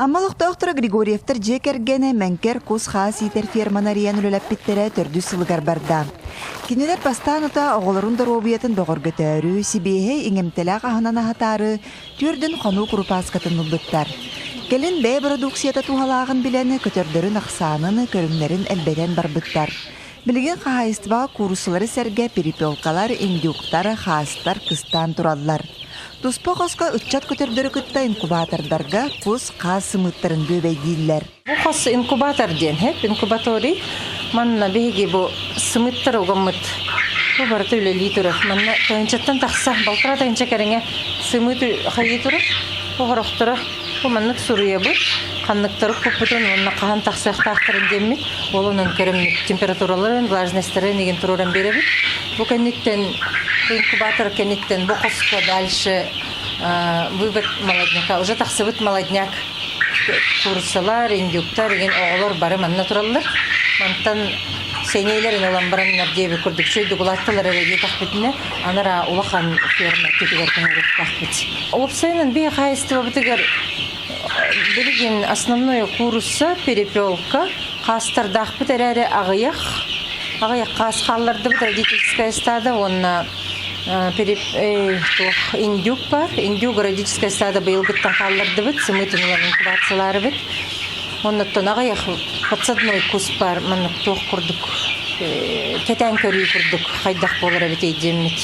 Амма олохтоохторо Григорьевтар дьиэ кэргэнэ Мэҥкэр кус-хаас иитэр ферманы арыйан үлэлэппиттэрэ төрдүс сылыгар барда. Кинилэр бастаан утаа оҕолорун доруобуйатын бөҕөргөтөөрү, сибиэһэй иҥэмтэлээх аһынан аһатаары түөрдүн хонуу курупааскатын ылбыттар. Кэлин бэйэ бородууксуйата туһалааҕын билэн, көтөрдөрүн ахсаанын, көрүҥнэрин элбэтэн барбыттар. Билигин хаһаайыстыбаҕа кууруссалары сэргэ перепелкалар, индюктар, хаастар кыстаан тураллар. Туспа хоско ыччат көтөрдөрү кытта инкубатордарга кус, хаас сымыыттарын бүөбэйдииллэр. Бу хос инкубатор диэн, хэп инкубаторий. Манна биһиги бу сымыыттар угаммыт. Бу барыта үлэлии турар. Манна тыһыынчаттан тахса, балтараа тыһыынча кэриҥэ сымыыт хайыы турар. Бу хорохторо бу маннык суруйабыт. Ханныктары куппутун уонна хаһан тахсыахтаахтарын диэммит. Ол онон көрөммүт температураларын, влажностарын игин туруоран биэрэбит. Бу кэнниттэн инкубатор кэнниттэн бу хоско дальше вывод молодняка уже тахсыбыт молодняк курсалар, индюктар игин оҕолор бары манна тураллар. Мантан сэниэлэрин ылан бараннар диэби курдук чөйдүгулаатталар эрэ диэтэхпитинэ анараа улахан ферма өттүгэр көһөрүөхтээхпит. Уопсайынан биһи хаһаайыстыбабытыгар билигин основное куурусса, перепелка, хаастардаахпыт эрээри аҕыйах аҕыйах хаас хааллардыбыт родительская стада уонна туох индюк бар индюк родительская стада быйылгыттан хааллардыбыт сымыытын ылан инкубациялаарыбыт оннуттан аҕыйах подсадной кус бар маннык туох курдук кэтээн көрүү курдук хайдах буолар эбитий диэммит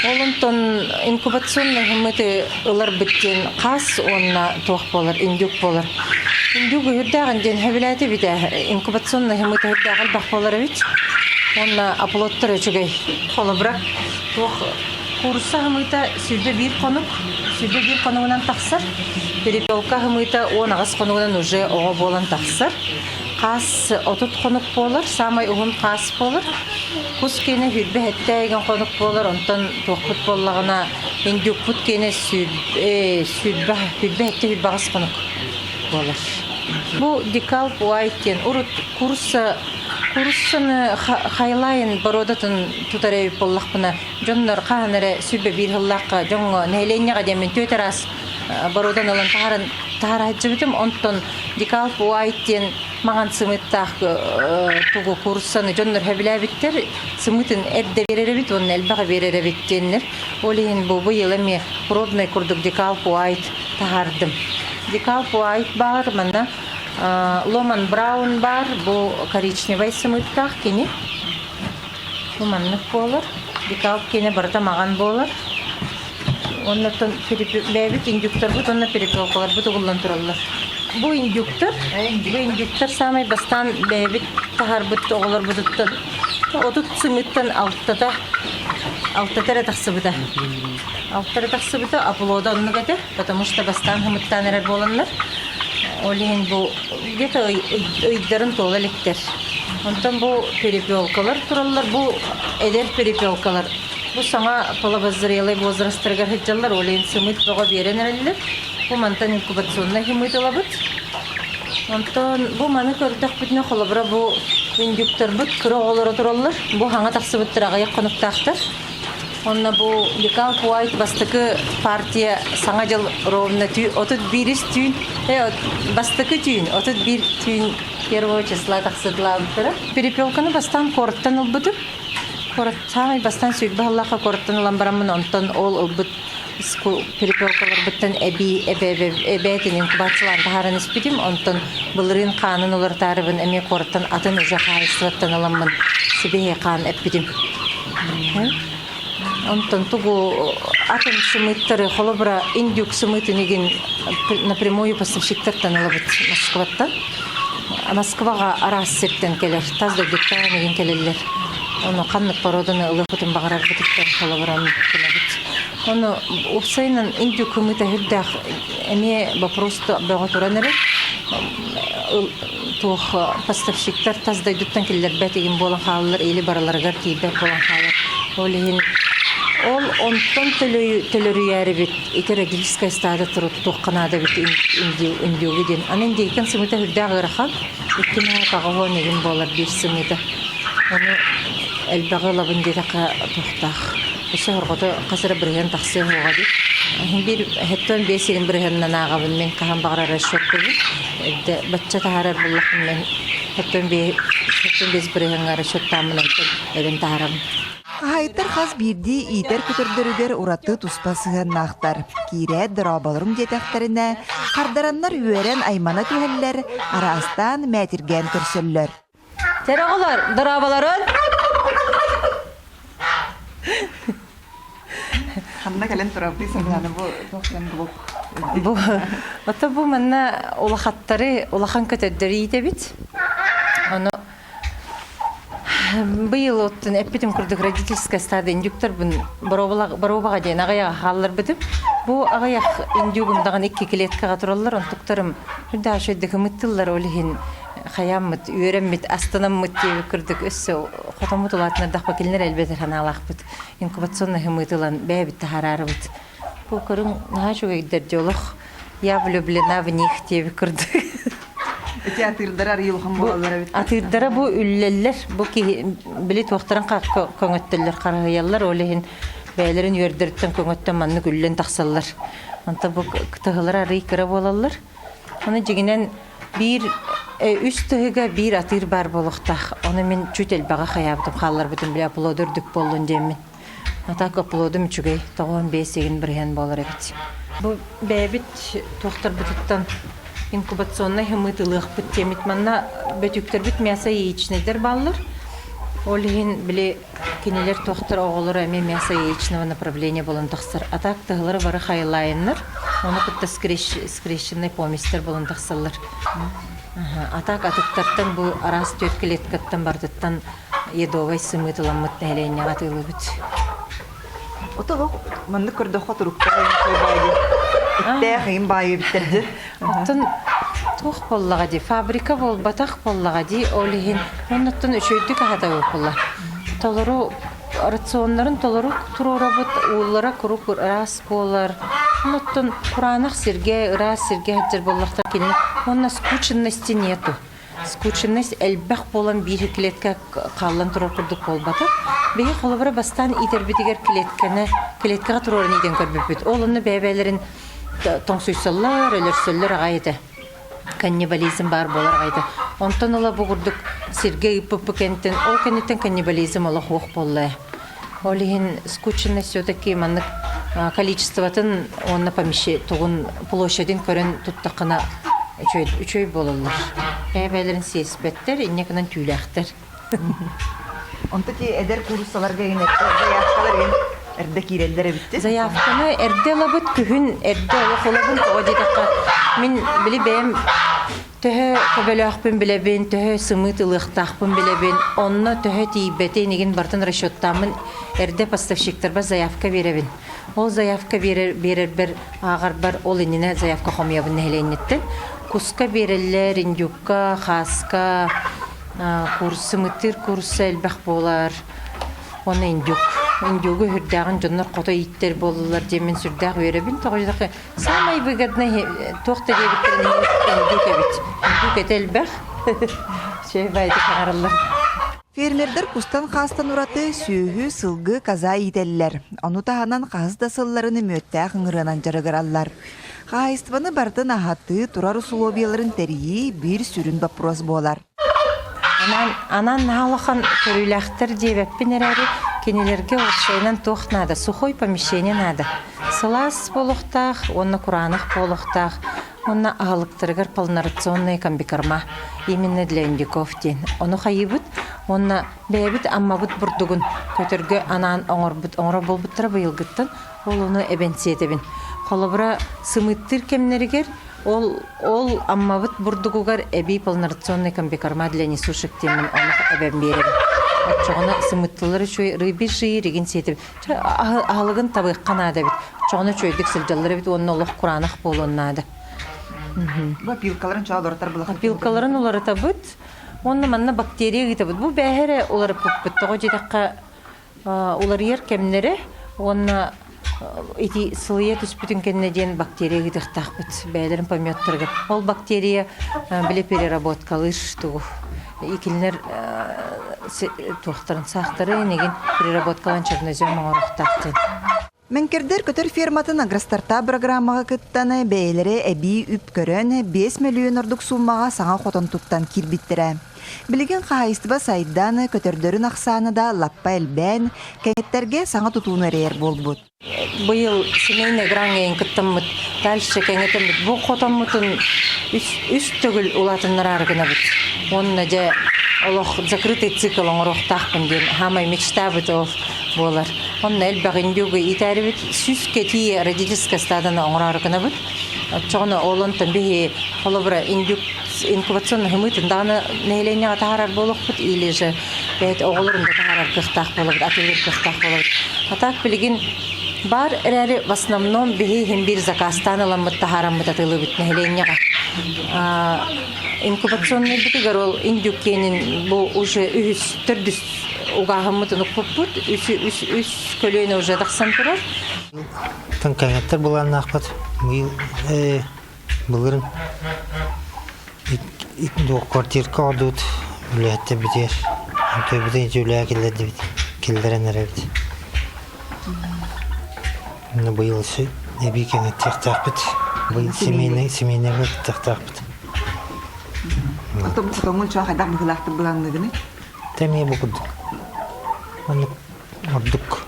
ол онтон инкубационный һыммыты ыларбыт диэн хаас уонна туох буолар индюк буолар индюк үһүрдээҕин диэн сөбүлээтибит ээ инкубационный һыммыт үһүрдээх элбэх буолар эбит уонна оплоттар үчүгэй холобура туох куурусса һымыыта 21 хонук 21 хонугунан тахсар перепелка һымыыта 18 хонугунан уже оҕо буолан тахсар Хаас 30 хонук буолар, саамай уһун хаас буолар. Кус киэнэ 27 эгин хонук буолар, онтон туохпут буоллаҕына индюкпут киэнэ сүүрбэ сүүрбэ сүүрбэ хонук буолар. Бу декалп уайт диэн урут курса куруссаны хайлайын боруодатын тутар эбит буоллахпына дьоннор хаһан эрэ 21 сыллаахха дьоҥҥо нэһилиэнньэҕэ диэммин түөрт араас боруодан ылан таһааран таһаарааччыбытым онтон Декалп Уайт диэн маҥан сымыыттаах тугу кууруссаны дьоннор сөбүлээбиттэр сымыытын эрдэ биэрэр эбит уонна элбэҕи биэрэр эбит диэннэр ол иһин бу быйыл эмиэ пробный курдук Декалп Уайт таһаардым Декалп Уайт баар манна Ломан Браун баар бу коричневай сымыыттаах кини бу маннык буолар Декалп киэнэ барыта маҕан буолар Оннуттан бэйэбит индюктарбыт уонна перепелкаларбыт угуллан тураллар. Бу индюктар, бу индюктар саамай бастаан бэйэбит таһаарбыт оҕолорбутуттан 30 сымыыттан алтата алтата эрэ тахсыбыта. Алта эрэ тахсыбыта, оплода оннук этэ, потому что бастаан хымыттаан эрэр буоланнар. Ол иһин бу где-то ыйдарын туола иликтэр. Онтон бу перепелкалар тураллар, бу эдэр перепелкалар Бу саҥа половозрелый возрастарыгар сылдьаллар, ол иһин сымыыт бөҕө биэрэн эрэллэр. Бу мантан инкубационнай сымыыт ылабыт. Онтон бу маны көрдөхпүтүнэ, холобура бу индюктарбыт кыра оҕолоро тураллар. Бу хаҥа тахсыбыттар аҕыйах хонуктаахтар. Онно бу Декалп Уайт бастакы партия Саҥа дьыл ровно 31 түүн, бастакы түүн, 31 түүн первого числа тахсытылаабыттара. Перепелканы бастаан куораттан ылбытым. Куорат саамай бастаан 20 сыллаахха куораттан ылан бараммын, онтон ол ылбыт перепелкаларбыттан эбии эбээтин инкубациялаан таһааран испитим. Онтон былырыын хаанын уларытаарыбын эмиэ куораттан атын уже хаһаайыстыбаттан ыламмын сибиһи хаан эппитим. Онтон тугу атын сымыыттары, холобура, индюк сымыытын игин напрямую поставщиктартан ылабыт Москваттан. Москваҕа араас сиртэн кэлэр, тас дойдуттан игин кэлэллэр. Ону ханнык породаны ылыахпытын баҕарарбытыттан холобуран гынабыт. Ону уопсайынан индюк ымыыта сүрдээх эмиэ вопрос бөҕө туран эрэр. Туох поставщиктар тас дойдуттан киллэрбэт игин буолан хаалаллар или барыларыгар тиийбэт буолан хаалар. Ол иһин ол онтон төлөрүйээрибит ити родительская стада туруттуохха наада эбит индюгу диэн. Аны индейкэн сымыыта сүрдээх ыарахан. Икки маһа уон игин буолар биир сымыыта. Ону элбэҕи ылабын диэтэххэ туохтаах. Өссө хорҕото хас эрэ бырыһыан тахсыа суоҕа дии. Биир хэттэн биэс игин бырыһыанынан ааҕабын мин хаһан баҕарар расчеттыбын. Эрдэ бачча таһаарар буоллахпын мен хэттэн биэс бырыһыаҥҥа расчеттааммын онтон эбэн таһаарабын. Хаһаайыттар хас биирдии иитэр көтөрдөрүгэр ураты туспа сыһыаннаахтар. Киирээт дорооболорум диэтэхтэринэ, хардараннар үөрэн аймана түһэллэр, араастаан мээтиргээн көрсөллөр. Чэр оҕолор, дорооболорун! Ханна кэлэн турабытый Саргылаана бу туох диэн блок Бу ото бу манна улахаттары улахан көтөрдөрү иитэбит. Ону Быйыл оттон эппитим курдук родительская стада индюктарбын боруобаҕа диэн аҕыйаҕа хаалларбытым. Бу аҕыйах индюгум даҕаны икки клеткаҕа тураллар, онтуктарым үрдээх үчүгэйдик ымыттыллар, ол иһин хайааммыт, үөрэммит, астынаммыт диэбит курдук өссө хотоммут улаатынардахпа кинилэр элбэтэр санаалаахпыт. Инкубационнай ымыыт ылан бэйэбит таһаараарыбыт. Бу көрүҥ наһаа үчүгэйдэр дьэ олох я влюблена в них диэбит курдук. Ити атыырдара арыый улахан буолаллар эбит. Атыырдара бу үллэллэр, бу киһи били туохтарын көҥөттөллөр, харыһыйаллар, ол иһин бэйэлэрин үөрдэриттэн көҥөттөн маннык үллэн тахсаллар. Онтон бу тыһылар арыый кыра буолаллар. Ону дьиҥинэн биир үс тыһыга биир атыыр баар буолуохтаах. Ону мин чуть элбэҕи хайаабытым, хаалларбытым били оплода үрдүк буоллун диэммин. А так оплодум үчүгэй, 95 игин бырыһыан буолар эбит. Бу бэйэбит туохтарбытыттан инкубационнай хымыт ылыахпыт диэмит. Манна бөтүүктэрбит мясо яичнайдар бааллар. Ол иһин били кинилэр туохтар оҕолоро эмиэ мясо яичного направления буолан тахсар. А так тыһылары бары хайылаайыннар, ону кытта скрещенный поместер буолан тахсаллар. А так атыттартан бу араас түөрт клеткаттан барытыттан едовай сымыыт ыламмыт нэһилиэнньэҕэ атыылыыбыт. Ото маннык көрдөххө туруктаах баайы эттээх иһин баайы эбиттэр дии. Оттон туох буоллаҕа дии, фабрика буолбатах буоллаҕа дии, ол иһин оннуттан үчүгэйдик аһатабыт буолла. Толору рационнарын толору туруорабыт, ууллара куруук ыраас буолар. Оннуттан кураанах сиргэ, ыраас сиргэ сылдьар буоллахтар кини уонна скученности нету. Скученность элбэх буолан биир клетка хааллан турар курдук буолбатах. Биһи холобура бастаан иитэрбитигэр клетканы клеткаҕа туруоран иитэн көрбүппүт. Ол онно бэйэ-бэйэлэрин тоҥсуйсаллар, өлөрсөллөр аҕай этэ. Каннибализм баар буолар аҕай этэ. Онтон ыла бу курдук сиргэ ыыппыппыт кэнниттэн, ол кэнниттэн каннибализм олох суох буолла. Ол иһин скученность все-таки маннык количествотын уонна помещение тугун площадын көрөн туттаххына үчүгэй үчүгэй буолаллар. Бэйэ-бэйэлэрин сиэспэттэр, инньэ гынан түүлээхтэр. Онто ти эдэр кууруссаларга иһин заявкалар иһин эрдэ киирэллэр эбит. Заявканы эрдэ ылабыт, күһүн эрдэ олох ылабын, тоҕо диэтэххэ мин били бэйэм Төһө төбөлөөхпүн билэбин, төһө сымыыт ылыахтаахпын билэбин, онно төһө тиийбэтин игин барытын расчеттааммын эрдэ поставщиктарбар заявка биэрэбин. Ол заявка биэрэр, биэрэрбэр ааҕарбар ол иннинэ заявка хомуйабын нэһилиэнньэттэн. Куска биэрэллэр, индюкка, хааска, курс, сымыттыыр курса элбэх буолар. Уонна индюк. Индюгу сүрдээҕин дьоннор хото ииттэр буоллулар диэммин сүрдээх үөрэбин. Тоҕо диэтэххэ Самый выгодный туох да диэбиттэрин индюк эбит. Индюк этэ элбэх. Үчүгэй баайдык саҥараллар. Фермердэр кустан-хаастан ураты сүөһү, сылгы, коза иитэллэр. Ону таһынан хаһыс да сылларын мүөттээх ыҥырыанан дьарыгыраллар. Хаһаайыстыбаны барытын аһатыы, турар усулуобуйаларын тэрийии биир сүрүн боппуруос буолар. Анаан, анаан наһаа улахан көрүүлээхтэр диэбэппин эрээри, кинилэргэ уопсайынан туох наада? Сухой помещение наада. Сылаас буолуохтаах уонна кураанах буолуохтаах уонна аһылыктарыгар полнорационные комбикорма именно для индюков диэн. Ону хайыыбыт уонна бэйэбит Аммабыт бурдугун көтөргө анаан оҥорбут оҥорор буолбуттара быйылгыттан ол ону эбэн сиэтэбин. Холобура, сымыыттыыр кэмнэригэр Ол ол Аммабыт бурдугугар эбии полнорационный комбикорма для несушек диэммин ону эбэн биэрэбин. Оччоҕуна сымыттылар үчүгэй рыбий жир игин сиэтим. Аһылыгын табыахха наада эбит. Оччоҕуна үчүгэйдик сылдьаллар эбит уонна олох кураанах буолуон наада. Бу опилкаларын чаа уларытар булахыт. Опилкаларын уларытабыт. Уонна манна бактерия ыытабыт. Бу бээһэ эрэ уларыппыппыт. Тоҕо диэтэххэ уларыйар кэмнэрэ уонна ити сылыйа түспүтүн кэннэ диэн бактерия ыытыахтаахпыт бэйэлэрин пометтарыгар. Ол бактерия били переработкалыыр тугу икилинэр туохтарын саахтарын игин переработкалаан чернозем оҥоруохтаах диэн. Мэҥкэрдэр көтөр ферматын Агростартап бырагыраамаҕа кыттан, бэйэлэрэ эбии үп көрөн, 5 мөлүйүөн ордук сууммаҕа саҥа хотон туттан киирбиттэрэ. Билигин хаһаайыстыба сайдан, көтөрдөрүн ахсаана да лаппа элбээн, кэҥэттэргэ саҥа тутууну эрэйэр буолбут. Быйыл семейный граҥҥа кыттаммыт, дальше кэҥэтэммит. Бу хотоммутун үс төгүл улаатыннараары гынабыт. Уонна дьэ олох закрытый цикл оҥоруохтаахпын диэн саамай мечтабыт ол буолар. Онно элбэх индюгу иитээрибит, сүүскэ тиийэ родительскай стаданы оҥороору гынабыт. Оччоҕуна ол онтон биһи холобура индюк инкубационный хымыытын даҕаны нэһилиэнньэҕэ таһаарар буолуохпут или же бэйэт оҕолорун да таһаарар кыахтаах буолабыт, атыылыыр кыахтаах буолабыт. А так билигин баар эрээри в основном биһи иһин биир заказтаан ыламмыт таһаараммыт атыылыыбыт нэһилиэнньэҕэ. Инкубационный бытыгар ол индюк киэнин бу уже үһүс, төрдүс угааһыммытын укпуппут үс, үс, үс көлүөнэ уже тахсан турар. Тан кэҥэттэр былааннаахпыт. Быйыл былырын квартирка ордубут үлэһиттэрбитигэр төбүтүн ити үлэҕэ киллэрдибит киллэрэн эрэбит. Быйыл эбии кэҥэттиэхтээхпит. Быйыл семейный семейныйга кыттыахтаахпыт. Хотоҥҥун чуо хайдах быһыылаахтык былаанныгыный? Эмиэ бу курдук. Маннык ордук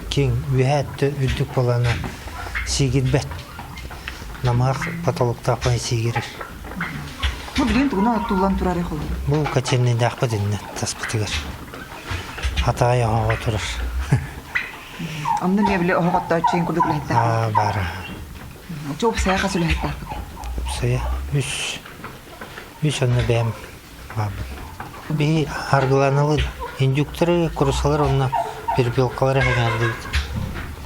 киэҥ үөһээ өттө үрдүк буолаана сиигирбэт. Намыһах потолоктаахпын сиигирэр. Бу билигин тугунан оттуллан турарый холобур? Бу котельнайдаахпыт иннэ таспытыгар. Атаҕай оһоҕо турар. Онно эмиэ били оһох оттооччу курдук үлэһиттээх. Аа баара. Чэ уопсайа хас үлэһиттээхпит? Уопсайа үс. Үс онно бэйэм Биһи аргыланалын индюктары, курусалар уонна перепелкалары сэҥээрдибит.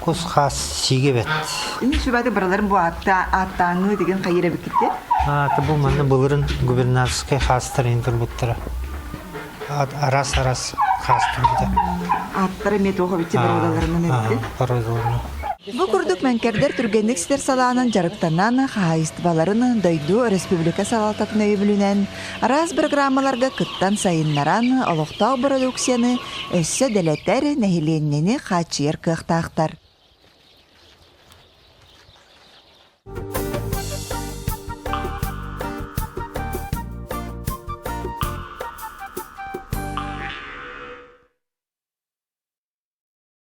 Кус-хаас сиигэ бэт. Ини сүбэти барыларын бу ааттааҥҥы деген хайыр эбиккитте? Аата бу манна былырын губернаторскай хаастар иһин турбуттара. Араас-араас хаас турбута. Ааттара эмиэ туох эбитти боруодаларынан эбитти? Боруодаларынан. Бу курдук мэҥкэрдэр түргэнник ситэр салаанан дьарыктанан, хаһаайыстыбаларын дойду, өрөспүүбүлүкэ салалтатын өйөбүлүнэн араас бырагыраамаларга кыттан сайыннаран, олохтоох бородууксуйаны өссө дэлэтэр, нэһилиэнньэни хааччыйар кыахтаахтар.